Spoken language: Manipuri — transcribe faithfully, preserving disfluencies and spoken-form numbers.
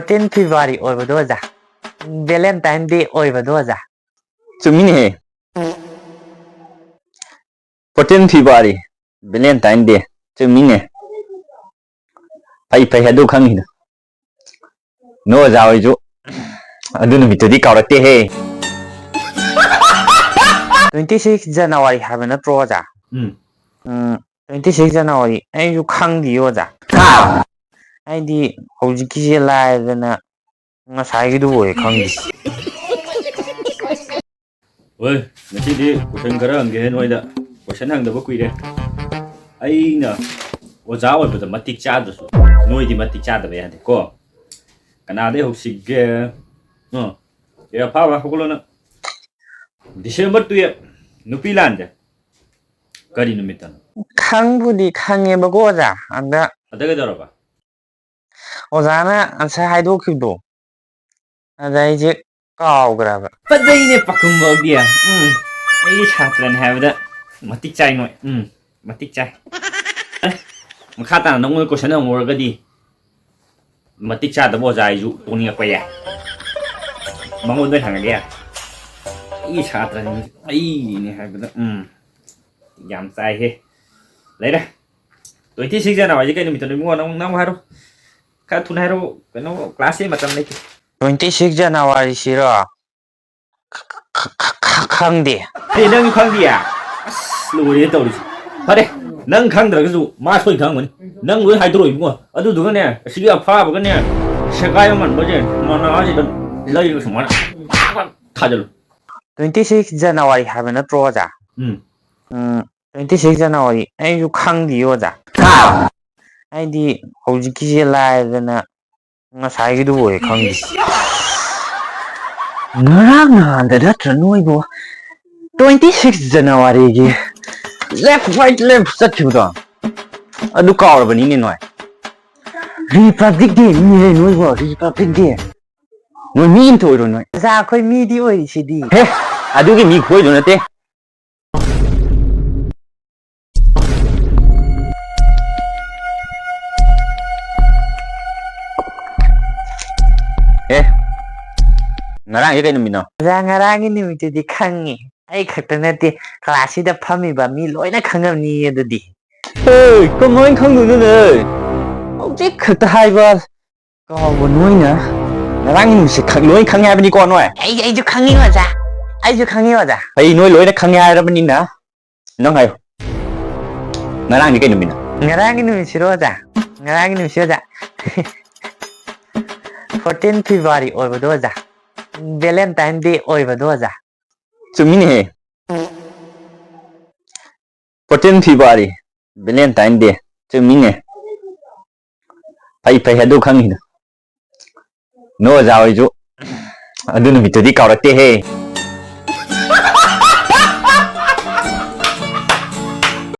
ꯇꯦꯟ ꯐꯦꯕ꯭ꯔꯨꯋꯥꯔꯤ ꯑꯣꯏꯕꯗꯣ ꯑꯣꯖꯥ꯫ ꯚꯦꯂꯦꯟꯇꯥꯏꯟ ꯗꯦ ꯑꯣꯏꯕꯗꯣ ꯑꯣꯖꯥ꯫ ꯆꯨꯝꯃꯤꯅꯦꯍꯦ꯫ ꯐꯣꯔꯇꯤꯟ ꯐꯦꯕ꯭ꯔꯨꯋꯥꯔꯤ, ꯚꯦꯂꯦꯟꯇꯥꯏꯟ ꯗꯦ꯫ ꯆꯨꯝꯃꯤꯅꯦ꯫ ꯐꯩ, ꯐꯩ, ꯑꯗꯨ ꯈꯪꯉꯤꯗꯣ꯫ ꯅꯣ ꯑꯣꯖꯥ ꯍꯣꯏꯁꯨ ꯑꯗꯨ ꯅꯨꯃꯤꯠꯇꯨꯗꯤ ꯀꯥꯎꯔꯛꯇꯦꯍꯦ꯫ ꯇ꯭ꯋꯦꯟꯇꯤ ꯁꯤꯛꯁ ꯖꯅꯋꯥꯔꯤ ꯍꯥꯏꯕ ꯅꯠꯇ꯭ꯔꯣ ꯑꯣꯖꯥ? ꯎꯝ꯫ ꯎꯝ, ꯇ꯭ꯋꯦꯟꯇꯤ ꯁꯤꯛꯁ ꯖꯅꯋꯥꯔꯤ ꯑꯩꯁꯨ ꯈꯪꯗꯤꯌꯦ ꯑꯣꯖꯥ꯫ ꯍꯥ? ꯑꯩꯗꯤ ꯍꯧꯖꯤꯛꯀꯤꯁꯦ ꯂꯥꯏꯗꯅ ꯉꯁꯥꯏꯒꯤꯗꯨꯕꯨ ꯑꯣꯏ ꯈꯪꯗꯦ꯫ ꯍꯣꯏ, ꯉꯁꯤꯗꯤ ꯀꯣꯏꯁꯟ ꯈꯔ ꯍꯪꯒꯦ ꯅꯣꯏꯗ꯫ ꯀꯣꯏꯁꯟ ꯍꯪꯗꯕ ꯀꯨꯏꯔꯦ꯫ ꯑꯩꯅ ꯑꯣꯖꯥ ꯑꯣꯏꯕꯗ ꯃꯇꯤꯛ ꯆꯥꯗ꯭ꯔꯁꯨ ꯅꯣꯏꯗꯤ ꯃꯇꯤꯛ ꯆꯥꯗꯕ ꯌꯥꯗꯦꯀꯣ꯫ ꯀꯅꯥꯗꯩ ꯍꯧꯁꯤꯒꯦ? ꯑ, ꯑꯦ, ꯑꯐꯥꯕ ꯍꯧꯒꯠꯂꯣ ꯅꯪ꯫ ꯗꯤꯁꯦꯝꯕꯔ ꯇꯨꯌꯦꯞ, ꯅꯨꯄꯤ ꯂꯥꯟꯁꯦ ꯀꯔꯤ ꯅꯨꯃꯤꯠꯇꯅꯣ? ꯈꯪꯕꯨꯗꯤ ꯈꯪꯉꯦꯕꯀꯣ ꯑꯣꯖꯥ, ꯑꯗ ꯑꯗ ꯀꯩꯗꯧꯔꯕ? ꯑꯣꯖꯥꯅ ꯑꯟꯁꯔ ꯍꯥꯏꯗꯣꯛꯈꯤꯕꯗꯣ, ꯑꯗ ꯑꯩꯁꯦ ꯀꯥꯎꯈ꯭ꯔꯕ꯫ ꯐꯖꯩꯅꯦ ꯄꯥꯈꯨꯝꯐꯥꯎꯗꯤ꯫ ꯎꯝ, ꯑꯩꯒꯤ ꯁꯥꯇ꯭ꯔꯅꯤ ꯍꯥꯏꯕꯗ ꯃꯇꯤꯛ ꯆꯥꯏ ꯅꯣꯏ꯫ ꯎꯝ, ꯃꯇꯤꯛ ꯆꯥꯏ꯫ ꯑꯦ, ꯃꯈꯥ ꯇꯥꯅ ꯅꯪꯉꯣꯟꯗ ꯀꯣꯏꯁꯟ ꯍꯪꯉꯨꯔꯒꯗꯤ ꯃꯇꯤꯛ ꯆꯥꯗꯕ ꯑꯣꯖꯥ ꯑꯩꯁꯨ ꯇꯣꯛꯅꯤꯡꯉꯛꯄ ꯌꯥꯏ꯫ ꯃꯉꯣꯟꯗ ꯍꯪꯉꯒꯦ꯫ ꯑꯩꯒꯤ ꯁꯥꯇ꯭ꯔꯅꯤ, ꯑꯩꯅꯦ ꯍꯥꯏꯕꯗ, ꯎꯝ, ꯌꯥꯝ ꯆꯥꯏꯍꯦ꯫ ꯂꯩꯔꯦ꯫ ꯇ꯭ꯋꯦꯟꯇꯤ ꯁꯤꯛꯁ ꯖꯅꯋꯥꯔꯤꯁꯦ ꯀꯩ ꯅꯨꯃꯤꯠꯇꯅꯣ ꯏꯕꯨꯡꯉꯣ? ꯅꯪ, ꯅꯪ ꯍꯥꯏꯔꯣ꯫ ꯈꯔ ꯊꯨꯅ ꯍꯥꯏꯔꯣ꯫ ꯀꯩꯅꯣ, ꯀ꯭ꯂꯥꯁ ꯑꯦ ꯃꯇꯝ ꯂꯩꯇꯦ꯫ ꯇ꯭ꯋꯦꯟꯇꯤ ꯁꯤꯛꯁ ꯖꯅꯋꯥꯔꯤꯁꯤꯔꯣ? ꯈ-, ꯈ-, ꯈ-, ꯈ-, ꯈꯪꯗꯦ꯫ ꯑꯦ, ꯅꯪꯁꯨ ꯈꯪꯗꯤꯌꯦ? ꯑꯁ, ꯂꯣꯏꯔꯦ ꯇꯧꯔꯤꯁꯦ꯫ ꯐꯔꯦ, ꯅꯪ ꯈꯪꯗ꯭ꯔꯒꯁꯨ ꯃꯥ ꯁꯣꯏ ꯈꯪꯉꯝꯒꯅꯤ꯫ ꯅꯪ ꯂꯣꯏ ꯍꯥꯏꯗꯣꯔꯛꯑꯣ ꯏꯕꯨꯡꯉꯣ꯫ ꯑꯗꯨꯗꯨꯒꯅꯦ, ꯑꯁꯤꯒꯤ ꯑꯐꯥꯕꯒꯅꯦ, ꯁꯦꯒꯥꯏ ꯑꯃꯟꯕꯁꯦ ꯃꯅꯥꯁꯤꯗ ꯂꯩꯔꯒ ꯁꯨꯃꯥꯏꯅ ꯊꯥꯖꯜꯂꯨ꯫ ꯇ꯭ꯋꯦꯟꯇꯤ ꯁꯤꯛꯁ ꯖꯅꯋꯥꯔꯤ ꯍꯥꯏꯕ ꯅꯠꯇ꯭ꯔꯣ, ꯑꯣꯖꯥ? ꯎꯝ꯫ ꯎꯝ, ꯇ꯭ꯋꯦꯟꯇꯤ ꯁꯤꯛꯁ ꯖꯅꯋꯥꯔꯤ ꯑꯩꯁꯨ ꯈꯪꯗꯤꯌꯦ, ꯑꯣꯖꯥ꯫ ꯍꯥ? ꯑꯩꯗꯤ ꯍꯧꯖꯤꯛꯀꯤꯁꯦ ꯂꯥꯏꯗꯅ ꯉꯁꯥꯏꯒꯤꯗꯨꯕꯨ ꯑꯣꯏ ꯈꯪꯗꯦ꯫ ꯉꯔꯥꯡ ꯅꯍꯥꯟꯗ ꯅꯠꯇ꯭ꯔ ꯅꯣꯏꯕꯨ ꯇ꯭ꯋꯦꯟꯇꯤ ꯁꯤꯛꯁ ꯖꯅꯋꯥꯔꯤꯒꯤ left right left ꯆꯠꯈꯤꯕꯗꯣ? ꯑꯗꯨ ꯀꯥꯎꯔꯕꯅꯤꯅꯦ ꯅꯣꯏ꯫ Republic Day ꯅꯤꯅꯦ ꯅꯣꯏꯕꯨ, Republic Day꯫ ꯅꯣꯏ ꯃꯤ ꯑꯝꯇ ꯑꯣꯏꯔꯣ ꯅꯣꯏ꯫ ꯑꯣꯖꯥ, ꯑꯩꯈꯣꯏ ꯃꯤꯗꯤ ꯑꯣꯏꯔꯤꯁꯤꯗꯤ꯫ ꯍꯦ, ꯑꯗꯨꯒꯤ ꯃꯤ ꯈꯣꯏꯗꯣ ꯅꯠꯇꯦ꯫ ꯑꯦ, ꯉꯔꯥꯡꯁꯦ ꯀꯩ ꯅꯨꯃꯤꯠꯅꯣ? ꯑꯣꯖꯥ, ꯉꯔꯥꯡꯒꯤ ꯅꯨꯃꯤꯠꯇꯨꯗꯤ ꯈꯪꯉꯤ꯫ ꯑꯩ ꯈꯛꯇ ꯅꯠꯇꯦ, ꯀ꯭ꯂꯥꯁꯁꯤꯗ ꯐꯝꯃꯤꯕ ꯃꯤ ꯂꯣꯏꯅ ꯈꯪꯉꯝꯅꯤ ꯑꯗꯨꯗꯤ꯫ ꯑꯦ, ꯀꯃꯥꯏꯅ ꯈꯪꯗꯣꯏꯅꯣꯅꯦ? ꯍꯧꯖꯤꯛ ꯈꯛꯇ ꯍꯥꯏꯕ ꯀꯥꯎꯕ ꯅꯣꯏꯅ꯫ ꯉꯔꯥꯡꯒꯤ ꯅꯨꯃꯤꯠꯁꯦ ꯈꯛ ꯂꯣꯏ ꯈꯪꯉꯦ ꯍꯥꯏꯕꯅꯤꯀꯣ ꯅꯣꯏ? ꯑꯩ, ꯑꯩꯁꯨ ꯈꯪꯉꯤ ꯑꯣꯖꯥ, ꯑꯩꯁꯨ ꯈꯪꯉꯤ ꯑꯣꯖꯥ꯫ ꯑꯩ ꯅꯣꯏ ꯂꯣꯏꯅ ꯈꯪꯉꯦ ꯍꯥꯏꯔꯕꯅꯤꯅ꯫ ꯅꯪ ꯍꯥꯏꯌꯨ, ꯉꯔꯥꯡꯗꯤ ꯀꯩ ꯅꯨꯃꯤꯠꯅꯣ? ꯉꯔꯥꯡꯒꯤ ꯅꯨꯃꯤꯠꯁꯤꯔꯣ ꯑꯣꯖꯥ? ꯉꯔꯥꯡꯒꯤ ꯅꯨꯃꯤꯠꯁꯤ ꯑꯣꯖꯥ, fourteen February ꯑꯣꯏꯕꯗꯣ ꯑꯣꯖꯥ, Valentine Day ꯑꯣꯏꯕꯗꯣ ꯑꯣꯖꯥ꯫ ꯆꯨꯝꯃꯤꯅꯦꯍꯦ, fourteen February, Valentine Day꯫ ꯆꯨꯝꯃꯤꯅꯦ꯫ ꯐꯩ ꯐꯩ, ꯑꯗꯨ ꯈꯪꯉꯤꯗꯣ꯫ ꯅꯣꯏ ꯑꯣꯖꯥ ꯍꯣꯏꯁꯨ ꯑꯗꯨ ꯅꯨꯃꯤꯠꯇꯨꯗꯤ ꯀꯥꯎꯔꯛꯇꯦꯍꯦ꯫